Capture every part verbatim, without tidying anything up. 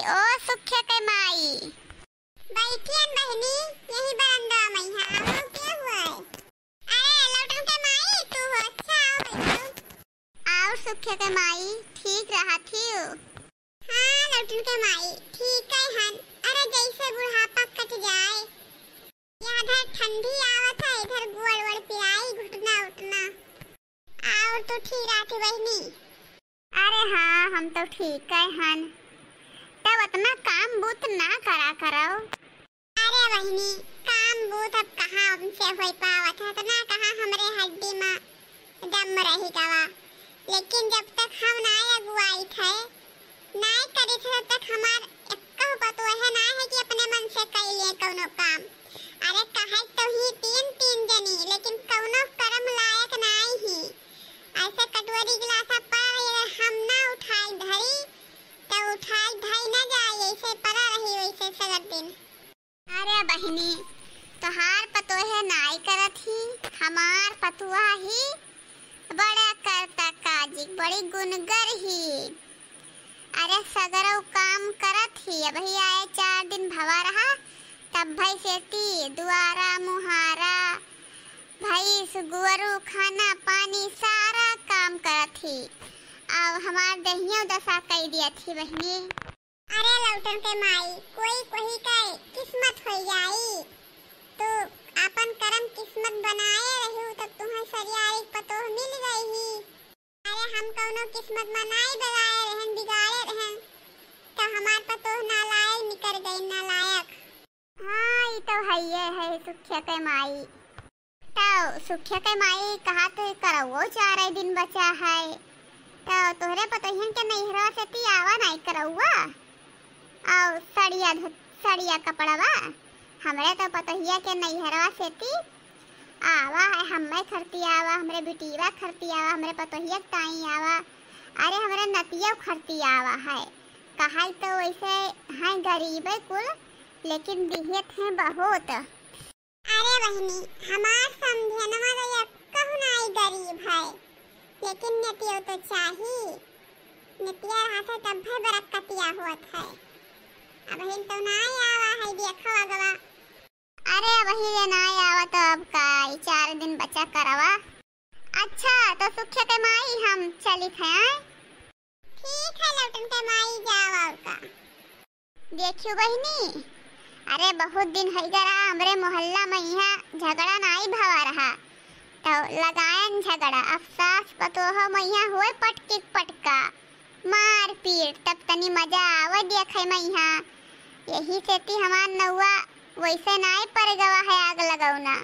ओ सुखे के माई। बैठियन बहिनी, यही बरंदा में है, आओ के हुआ है? अरे लौटन के माई, तू हो? अच्छा, आओ बैठो। और सुखे के माई, ठीक रहत हियो? हाँ लौटन के माई, ठीक है हन। अरे जैसे बुढ़ापा कट जाए, इधर ठंडी आवत है, इधर गोड़ वोड़ पिराई, घुटना उठना। और तू ठीक रहत ही बहिनी? अरे हाँ, हम तो ठीक है हन। तब उतना काम बूत ना करा करो। अरे बहिनी, काम बूत अब कहाँ हमसे होई पावत है, इतना कहाँ हमरे हड्डी में दम रही गवा। लेकिन जब तक हम ना अगुआई थे, ना करी थे, तब तक हमार एक्कहु पतोहे ना है कि अपने मन से कई लिए कौनो काम। अरे कहे तो ही तीन तीन जनी, लेकिन कौनो कर्म लायक ना ही। ऐसे कटोरी गिलासा पर अगर हम ना उठाई धरी, तो उठाई धई ना जाए, ऐसे पड़ा रही वैसे सगत दिन। अरे बहिनी, तोहार पतोहे नाई करत ही, हमार पतुआ ही बड़ा करता काजी, बड़ी गुनगर ही। अरे सगरौ काम करत ही, अबही आए चार दिन भवा रहा, तब भई सेती दुआरा मुहारा, भैंस गोरू, खाना पानी सारा काम करत ही। अब हमार देहियो दशा कई दियत ही बहिनी। अरे लौटन के माई, कोई कोई के किस्मत होई जाई। तू आपन करम किस्मत बनाए रहू, तब तुम्हें सरियारी पतोह मिल गई ही। अरे हम कौनो किस्मत बनाए बिगाड़े रहन, बिगाड़े रहन, तो हमार पतोह नालायक निकर गई, नालायक। हाँ, ई तो हइये है सुखिया के माई। तौ सुखिया के माई कहत करौओ चारै दिन बचा है, तौ तोहरे पतोहियन के नैहरवा से ती आवा नाई करौआ। औ सड़िया धो-, सड़िया कपड़वा, हमरे तो पतोहिया के नैहरवा से ती आवा है, हम्मे खरती आवा, हमरे बिटीवा खरती आवा, हमरे पतोहिया के ताई आवा, अरे हमरे नतिया खरती आवा है। कहल तो वैसे हैं गरीबे कुल, लेकिन दिहियत हैं बहुत। अरे बहिनी, हमार समधियनवा तो यक्कहु नाई गरीब है, लेकिन नेतियो तो चाही। नेतिया रहा से तब भी बरकतिया होत है। अबहिन तो नाई आवा है, देखो अगवा। अरे अबही ये नाई आवा तो अब का, ई चार दिन बचा करवा। अच्छा, तो सुखे के माई हम चलित हैं। ठीक है लौटन के माई, जाओ और का। देखियो बहिनी, अरे बहुत दिन हई गरा हमरे मोहल्ला में यहाँ झगड़ा नाई भवा रहा, तो लगायन झगड़ा। अब सास पतोह में यहाँ होए पटकी पटका, मारपीट, तब तनी मजा आवे देखे में यहाँ। यही से ती हमार नौआ वैसे नाई पर गवा है आग लगौना,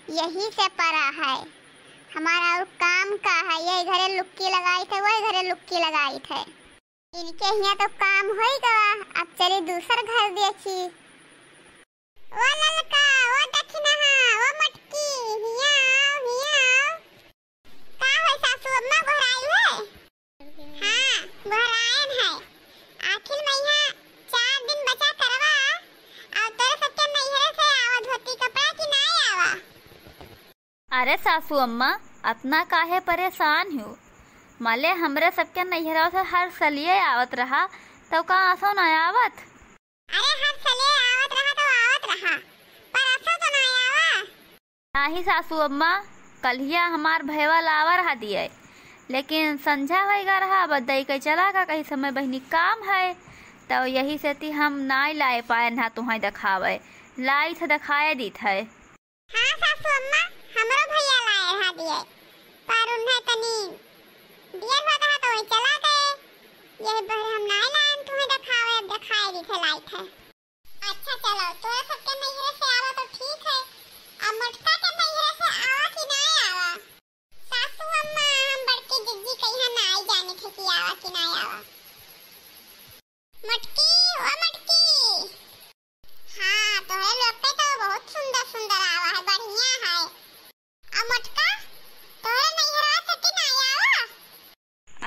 यही से परा है। हमारा और काम का है, ये घरे लुक्की लगाई थे, वही घरे लुक्की लगाई थे। इनके हियाँ तो काम होई गवा, अब चली दूसर घर देखी। ओ ललका, ओ दखिनहा, ओ मटकी, हियाँ आओ, हियाँ आओ। का होई सासू अम्मा, गोहराई है? हाँ, गोहरायन है। आखिर मैं यहाँ चार दिन बचा करवा, और तोरे सबके नैहरे से आवा धोती कपड़ा कि ना आवा? अरे सासू अम्मा, अतना काहे परेशान हो? मले हमरे सबके नैहरा से हर सलिए आवत रहा, तब का आसो न आवत? अरे हर सलिए आवत रहा तो आवत रहा, पर आसो तो ना आवा। नाही सासू अम्मा, कल्हिया हमार भैवा लावा रहा दिए, लेकिन संझा होइगा रहा, बदई के चला का कहीं समय बहिनी काम है, तो यही से ती हम नाई लाए पाए ना तुहें देखावे, लाई थे देखाए दीत है। हाँ सासू अम्मा, हमरो भैया लाए रहा दिए, पर उन्हें तनी दियर होता है तो वही चला गए। यह बहरे हम नाई लायन तुम्हें देखावे, अब देखाए दी थे लाई थे। अच्छा चलो, तोरा सबके नैहरे से आवा तो ठीक है, अब मोटका के नैहरे से आवा कि ना आवा? सासू अम्मा, हम बड़की जिज्जी कहिया नाई जाने थे कि आवा कि ना आवा। मटकी, ओ मटकी। हाँ, तोहरे लोग पे तो बहुत सुंदर सुंदर आवा है, बढ़िया है। आ मटका, तोहरे नैहरा से कि ना आवा?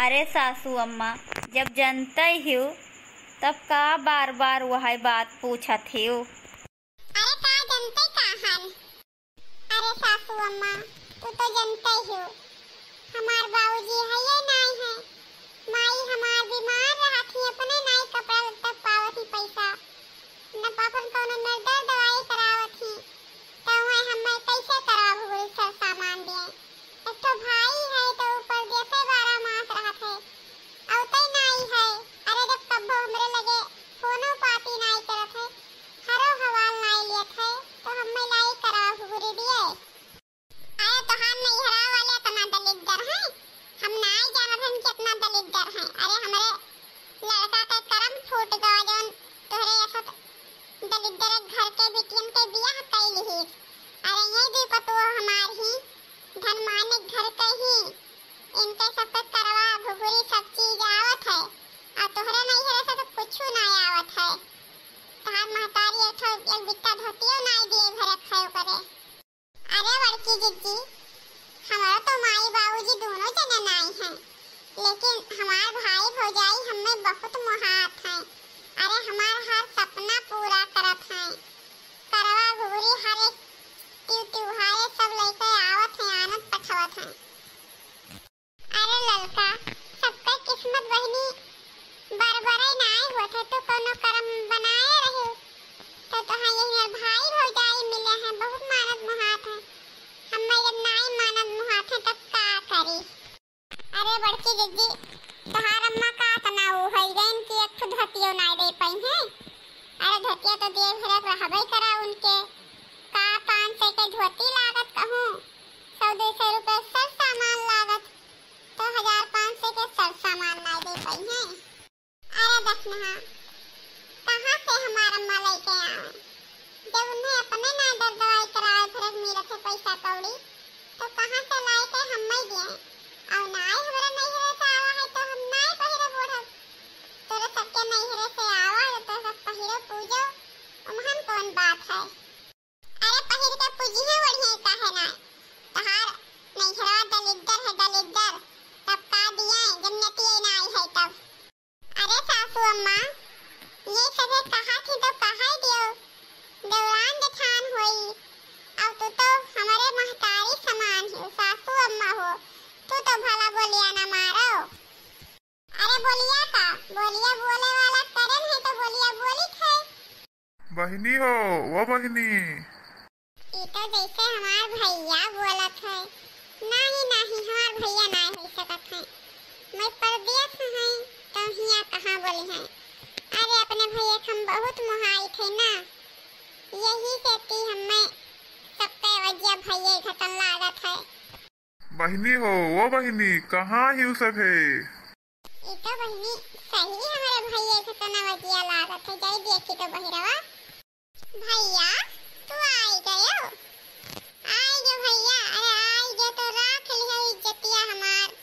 अरे सासू अम्मा, जब जनते हियो, तब का बार बार वही बात पूछत हियो? अरे का जनते का हन? अरे सासू अम्मा, तू तो जनते ही हो, हमार बाबूजी है ये नाई है, माई हमार बीमार रहत ही, अपने नाई कपड़ा लत्ता पावत लड़का के करम फूट गवा, जौन तोहरे ऐसा दलिद्दर घर के बिटियन के बियाह कई लिहिस। अरे ये दुई पतोह हमार ही, धनमानिक घर के ही, इनके सबके करवा, घुघुरी सब चीज आवत है, और तोहरे नैहरे से तो कुछू ना आवत है। तहार महतारी एक ठो एक बित्ता धोतियो नाई दिए भरे खाए करे। अरे बड़की जिज्जी, हमारा तो माई बाबूजी दोनों जने नाई हैं, लेकिन हमार भाई भौजाई हमें बहुत मोहात हैं। अरे हमार हर सपना पूरा करत हैं। करवा घुघुरी हर एक त्योहारे सब लइके आवत हैं, आनंद पठवत हैं। अरे ललका, सबके किस्मत बहिनी बरबरे नाय होत है, तू कौनो करम बनाए रही, तो तोहार यही मेर भाई भौजाई मिले हैं, बहुत मानत मुहात है। हमें जब नाय मानत मुहात है, तब का करी? अरे बड़की जिज्जी, तोहार अम्मा का तना ऊ होई गइन कि एक ठो धोतियो नाय दे पाई हैं? अरे धोतिया तो दिए भरक रहबे करा उनके, का पाँच सौ के धोती लागत कहूँ, सौ दो सौ रुपये सर सामान लागत, तो हजार पाँच सौ के सर सामान ना दे पाई हैं। अरे दखनहा, कहाँ से हमार अम्मा लइके आवे? जब उन्हें अपने ना दर दवाई करावे भरक मिलत है पैसा कौड़ी, तो कहाँ से लाए के हम्मे दिए? और ना ही हमारा नैहरे से आवा है तो हम ना ही पहिरे ओढ़ब। तोरे सबके नैहरे से आवा है तो सब पहिरो पूजो, उमहन कौन बात है? अरे पहिर के पूजिहे ओढ़िहे काहे ना? तहार नैहरवा दलिद्दर है दलिद्दर, तब का दिए जब नतिये ना आई है तब। अरे सासू अम्मा, ये सभे कहा थी तो कहा ही दियो, देवरान जेठान होई, अब तू तो हमारे महतारी समान हो, सासू अम्मा हो, तू तो भला बोलिया ना मारो। अरे बोलिया का, बोलिया बोले वाला करन है तो बोलिया बोलित है। बहिनी हो, वो बहिनी। ई तो जैसे हमार भैया बोलत है। नाही, नाही, हमार भैया ना हो सकत है। मैं परदेस है, तो हिया कहाँ बोली है? अरे अपने भैया के हम बहुत मोहाई थे ना, यही से ती हमें सबके वजिया भैया घटन लागत है। बहिनी हो, वो बहिनी, कहाँ ही उ सभे? ई तो बहिनी सही हमरे भैया के तना वजिया लागत है, जाई देखी तो बहिरवा। भैया, तू आई गयो? आई गयो भैया, अरे आई गयो तो राख लियो इज्जतिया हमार।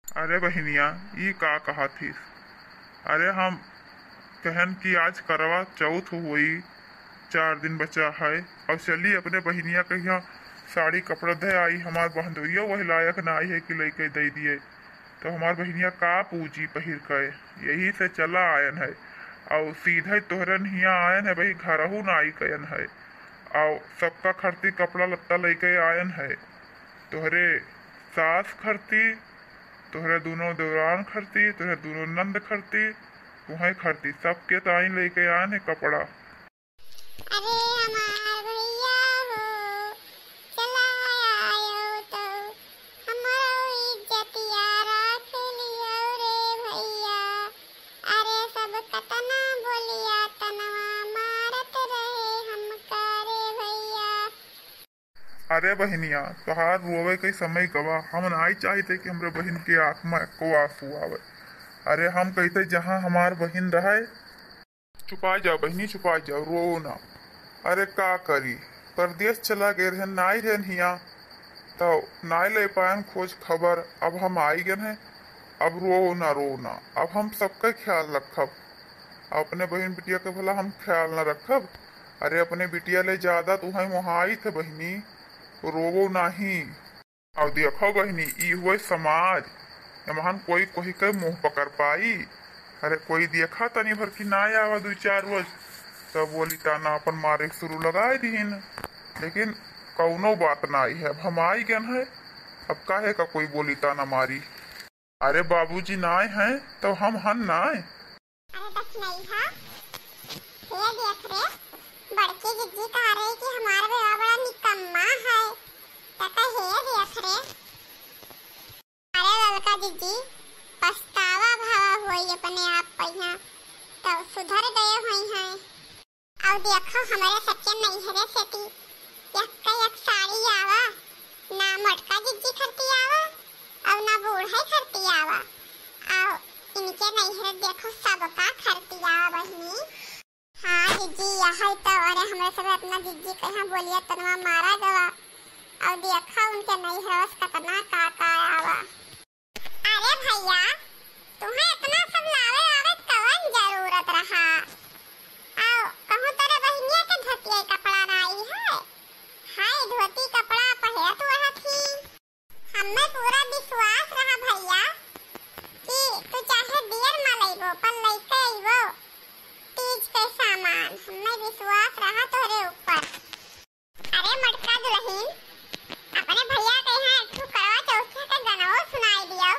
अरे बहिनिया, ई का कहा थी? अरे हम कहन कि आज करवा चौथ होई, चार दिन बचा है। अब चली अपने बहिनिया के यहाँ साड़ी कपड़ा दे आई। हमार बहनोइया वही लायक ना आई है कि लइके दे दिए, तो हमार बहिनिया का पूजी पहिर के? यही से चला आयन है। और सीधे तोहरे हियाँ आयन है भाई, घरहू ना आई कयन है। और सबका खरती कपड़ा लत्ता लइके आयन है। तोहरे सास खरती, तोहरे दोनों देवरान खरती, तोहरे दोनों नंद खरती, तुहें खरती, सबके ताई लइके आयन है कपड़ा। अरे हमार भैया हो, चला आयो तो हमरो इज्जतिया राख लियो रे भैया। अरे सब कतना बोलिया तनवा मारत रहे हमका रे भैया। अरे बहिनिया, तोहार रोवे के समय गवा, हम नाई चाहते कि हमरे बहिन के आँख में एको आंसू आवे। अरे हम कहते जहाँ हमार बहिन रहे, चुपाई जाओ बहिनी, चुपाई जाओ, रोओ ना। अरे का करी, परदेस चला गए रहन, नाई रहन हियाँ, तो नाई ले पायन खोज खबर। अब हम आई गए हैं, अब रोओ ना, रोओ ना। अब हम सबका ख्याल रखब, अपने बहिन बिटिया के भला हम ख्याल ना रखब? अरे अपने बिटिया ले ज्यादा तुहई मोहाई थे बहिनी, रोओ नाही। अब देखो बहिनी, ई हुए समाज, एमहन कोई कोई के मुँह पकड़ पाई? अरे कोई देखा तनी भर की ना आवा दू चार रोज, तब बोली ताना अपन मारे के शुरू लगाए दीन। लेकिन कौनो बात ना आई है, अब हम आई गन है, अब काहे का कोई बोली ताना मारी? अरे बाबूजी नाय हैं, तो हम हन नाय। अरे बस नहीं है। हे देख रे, बड़की जिज्जी कह रही कि हमार बेवा बड़ा निकम्मा है। तो कहे, हे देख रे। अरे ललका जिज्जी, पछतावा भावा होई अपने आप पहिया, तब सुधर गए होई हैं। अब देखो हमरे सबके नैहरे से ती एक के एक साड़ी आवा, ना मोटका जिज्जी खरती आवा, और ना बूढ़े खरती आवा, और इनके नैहर देखो सबका खरतिया बहिनी। हाँ जिज्जी, यही तो, अरे हमरे सब अपना जिज्जी कहाँ बोलिया तनवा मारा गवा। और देखा उनके नैहरवा से कतना का का आवा। अरे भैया, तुम्हें इतना सब लावे आवे कवन जरूरत रहा? आओ, कहूँ तोरे बहिनिया के धोतिया कपड़ा नाई है? हाय, धोती कपड़ा पहिरत वह थी। हमें पूरा विश्वास रहा भैया कि तू चाहे दियर मा लइबो, पर लइके अइबो तीज के सामान। हमें विश्वास रहा तोरे ऊपर। अरे मोटका दुलहिन, अपने भैया के यहाँ एक ठो करवा चौथ के गनवो सुनाई दियो।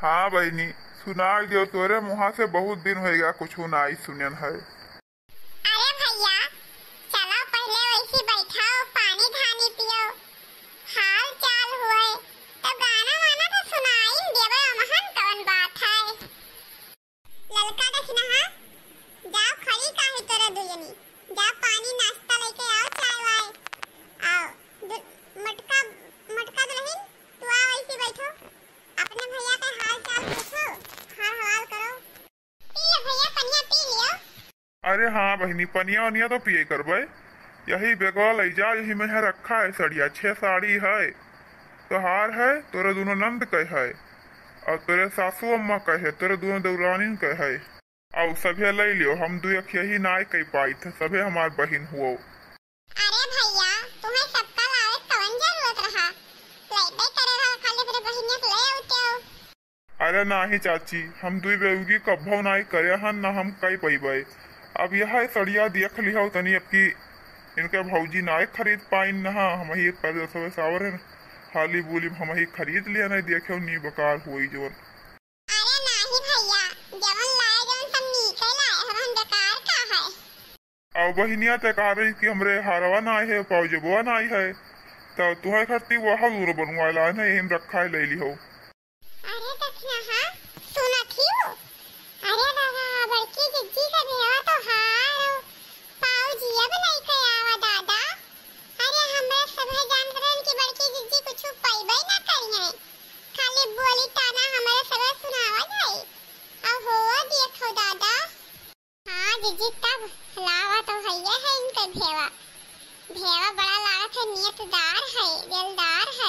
हाँ बहिनी, सुनाई दियो, तोरे मुहा से बहुत दिन होइगा कुछ नाई सुनन है। अरे भैया, चलो पहिले वैसी बैठो, पानी धानी पियो, हाल चाल हुए, तो गाना वाना तो सुनाई देवे, ओमहन कवन बात है। ललका दखिनहा, जाओ खड़ी काहे तोरे दुजनी, जा पानी नाश्ता लेके आओ, चाय वाय। आओ, दु-, मोटका, मोटका दुलहिन, तू आ वैसी बैठो, अपने भैया के हाल चाल पूछो, हाल हवाल करो। पी ले भैया, पनिया पी लियो। अरे हाँ बहिनी, पनिया वनिया तो पिए करबे। यही बेगवा लइ जा, यही में है रखा है सड़िया, छह साड़ी है। तोहार है, तोरे दोनों नंद के है, और तोरे सासू अम्मा के है, तोरे दोनों देवरानिन के है। और सभे लइ लियो, हम दुई अखिया ही नाय कइ पाइत है, सभे हमार बहिन हुओ। अरे भैया, तुम्हें सबका लावे कवन जरूरत रहा? लइबे करे रहा, खाली अपने बहिनिया के ले आते हो। अरे नाही चाची, हम दुई बेवगी कब्भो नाई करे हन, न हम कई पइबे। अब यह सड़िया देख लिहो तनी, अब की इनके भौजी नाई खरीद पाइन न, हम ही कर दसवे सावर हन, हाली बोली हम ही खरीद लिया, नहीं देखे नी बेकार होई जवन। अरे नाही भैया, जवन लाए जवन सब नीके लाए, हम बेकार का है। अउ बहिनिया ते कहा रही कि हमरे हारवा नाई है, पाउजेबवा नाई है, तो तुहे खरती वह दूर बनवाला है ना, यही में रखा है, ले लिहो। अरे दखिनहा, सुनत हियो? अरे दादा, बड़की जिज्जी के भेवा तो हार, पाउजी अब लइके आवा दादा। अरे हमरे सभे जानत रहन कि बड़की जिज्जी कुछु पइबे ना करिहैं, खाली बोली ताना हमरे सभे सुनावा जाई। अब हो देखो दादा। हाँ जिज्जी, तब लावा तो हइये है इनके भेवा। भेवा बड़ा लागत है, नियतदार है, दिलदार है।